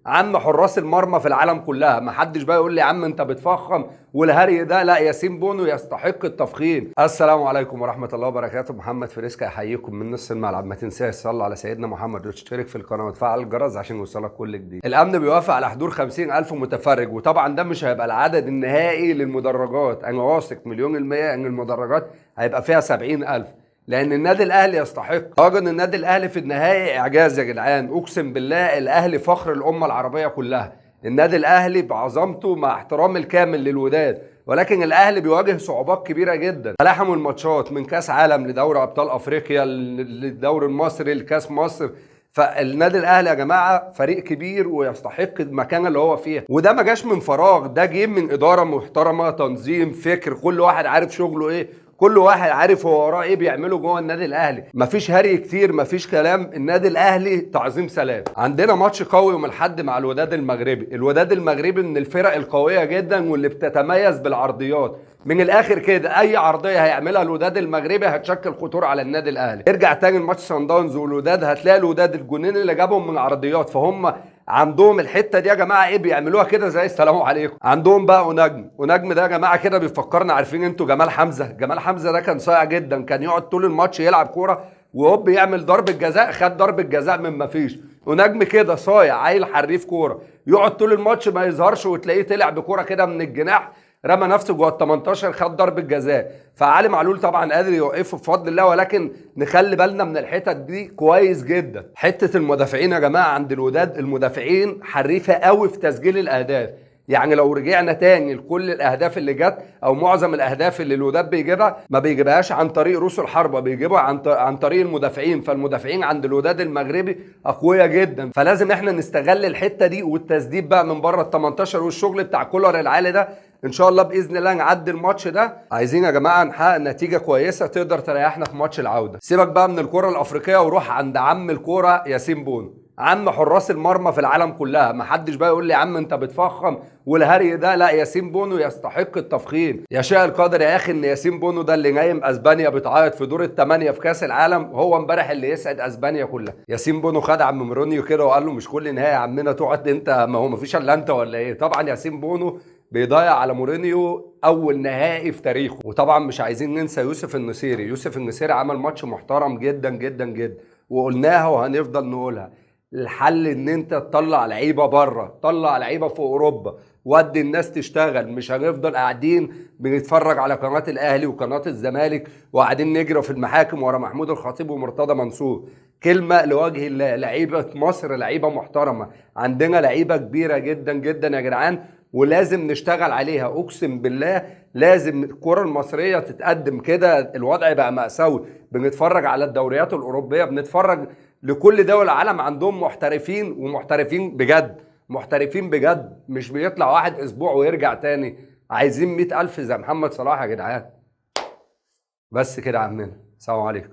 عم حراس المرمى في العالم كلها. ما حدش بقى يقول لي يا عم انت بتفخم والهري ده، لا، ياسين بونو يستحق التفخيم. السلام عليكم ورحمة الله وبركاته، محمد فريسكا يحييكم من نص الملعب. ما تنساش تصلي على سيدنا محمد وتشترك في القناة وتفعل الجرس عشان يوصلك كل جديد. الامن بيوافق على حضور 50,000 متفرج، وطبعا ده مش هيبقى العدد النهائي للمدرجات. انا واثق 1,000,000% ان المدرجات هيبقى فيها 70,000، لان النادي الاهلي يستحق. طاجن النادي الاهلي في النهائي اعجاز يا جدعان، اقسم بالله الاهلي فخر الامة العربية كلها. النادي الاهلي بعظمته مع احترامي الكامل للوداد، ولكن الاهلي بيواجه صعوبات كبيرة جدا. تلاحم الماتشات من كاس عالم لدوري ابطال افريقيا للدوري المصري لكاس مصر. فالنادي الاهلي يا جماعة فريق كبير ويستحق المكان اللي هو فيه، وده ما جاش من فراغ، ده جه من ادارة محترمه، تنظيم، فكر، كل واحد عارف شغله ايه، كل واحد عارف هو وراه ايه بيعمله جوه النادي الاهلي. مفيش هري كتير، مفيش كلام، النادي الاهلي تعظيم سلام. عندنا ماتش قوي يوم الاحد مع الوداد المغربي. الوداد المغربي من الفرق القوية جدا واللي بتتميز بالعرضيات. من الاخر كده اي عرضية هيعملها الوداد المغربي هتشكل خطورة على النادي الاهلي. ارجع تاني لماتش سان داونز والوداد، هتلاقي الوداد الجونين اللي جابهم من عرضيات، فهم عندهم الحتة دي يا جماعة ايه بيعملوها كده زي السلام عليكم. عندهم بقى ونجم، ونجم ده يا جماعة كده بيفكرنا، عارفين انتوا جمال حمزة؟ جمال حمزة ده كان صايع جدا، كان يقعد طول الماتش يلعب كورة وهوب يعمل ضربه جزاء، خد ضربه جزاء من ما فيش. ونجم كده صايع، عيل حريف كورة، يقعد طول الماتش ما يظهرش وتلاقيه طلع بكوره كده من الجناح، رمى نفسه جوه ال 18، خد ضربه جزاء. فعلي معلول طبعا قادر يوقفه بفضل الله، ولكن نخلي بالنا من الحتت دي كويس جدا. حتة المدافعين يا جماعة عند الوداد، المدافعين حريفه قوي في تسجيل الاهداف. يعني لو رجعنا تاني لكل الاهداف اللي جت او معظم الاهداف اللي الوداد بيجيبها، ما بيجيبهاش عن طريق رؤوس الحربة، بيجيبها عن طريق المدافعين. فالمدافعين عند الوداد المغربي اقوياء جدا، فلازم احنا نستغل الحتة دي، والتسديد بقى من بره ال 18 والشغل بتاع كولر العالي ده. ان شاء الله باذن الله نعدي الماتش ده. عايزين يا جماعة نحقق نتيجة كويسة تقدر تريحنا في ماتش العودة. سيبك بقى من الكره الافريقية وروح عند عم الكورة ياسين بونو، عم حراس المرمى في العالم كلها. ما حدش بقى يقول لي يا عم انت بتفخم والهري ده، لا، ياسين بونو يستحق التفخيم. يشاء القدر يا اخي ان ياسين بونو ده اللي نايم اسبانيا بتعيط في دور الثمانية في كاس العالم، هو امبارح اللي يسعد اسبانيا كلها. ياسين بونو خد عم مورينيو كده وقال له مش كل نهائي يا عمنا تقعد انت، ما هو ما فيش الا انت ولا ايه؟ طبعا ياسين بونو بيضيع على مورينيو اول نهائي في تاريخه. وطبعا مش عايزين ننسى يوسف النصيري. يوسف النصيري عمل ماتش محترم جدا جدا جدا، وقلناها وهنفضل نقولها، الحل ان انت تطلع لعيبة بره، طلع لعيبة في اوروبا، ودي الناس تشتغل. مش هنفضل قاعدين بنتفرج على قناة الاهلي وقناة الزمالك وقاعدين نجري في المحاكم ورا محمود الخطيب ومرتضى منصور. كلمة لوجه الله، لعيبة مصر لعيبة محترمه، عندنا لعيبة كبيرة جدا جدا يا جدعان، ولازم نشتغل عليها. اقسم بالله لازم الكره المصرية تتقدم كده. الوضع بقى مأساوي، بنتفرج على الدوريات الاوروبية، بنتفرج لكل دول العالم عندهم محترفين، ومحترفين بجد، محترفين بجد، مش بيطلع واحد اسبوع ويرجع تاني. عايزين 100,000 زي محمد صلاح يا جدعان. بس كده يا عمنا، السلام عليكم.